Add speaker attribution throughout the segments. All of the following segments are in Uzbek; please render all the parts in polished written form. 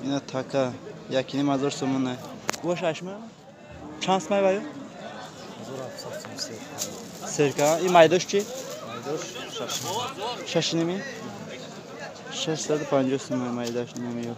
Speaker 1: Ина така 1,5 ҳазор сомона. Бо шашма? Чанд сомай ваю? Серка. И майдош чи? Шашиними? 650 сомон майдош немиё.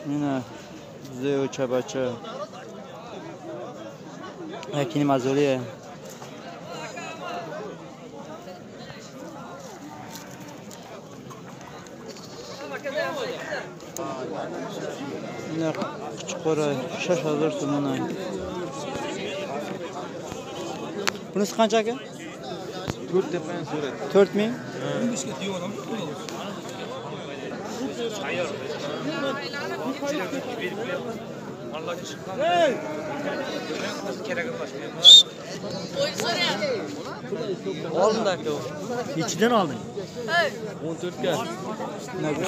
Speaker 1: Ина зеоча бача. 1,5 ҳазорие. Ина Qo'chqora 6000 so'mdan. Bunisi qancha aka?
Speaker 2: 4 tepadan so'raydi.
Speaker 1: 4000?
Speaker 3: Oldi aka.
Speaker 4: Nechidan olding?
Speaker 3: 14 ga.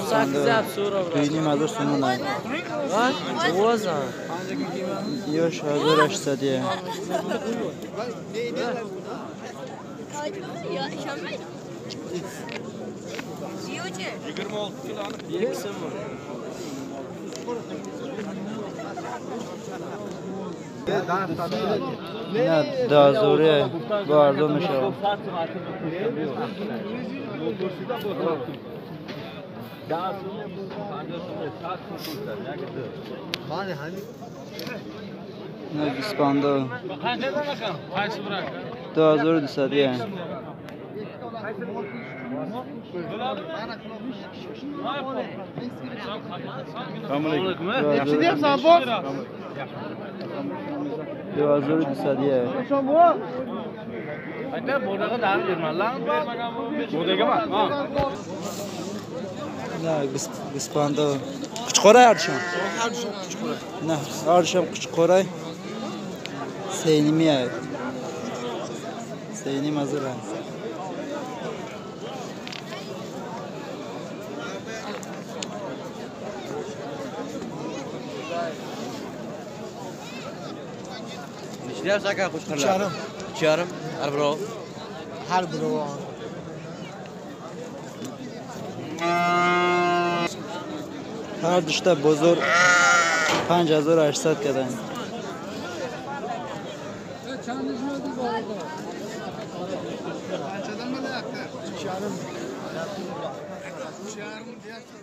Speaker 1: 8 so'rab so'mdan.
Speaker 3: Ha? O'zan.
Speaker 1: Yosh 1800 diye. Ne dazuri bu arzu müşavir. Ne gispandı. Dazuri düsadiye.
Speaker 2: Yaxshi deyapsan, bor.
Speaker 1: 2200 diye.
Speaker 2: Ayta, bo'daga dam bermanlar. Bo'dagami? Ha.
Speaker 1: Ne gispandı. Qo'chqoray arsham. Ne arsham Qo'chqoray. Seynimi. Seynim hazır.
Speaker 3: Nechta aka qo'chqorlar? 3,5. Har birov.
Speaker 4: Har birov.
Speaker 1: Har dushta bozor 5800 kadan.
Speaker 4: Qanchadan bo'lyapti? 3,5. 3,5 deyapti.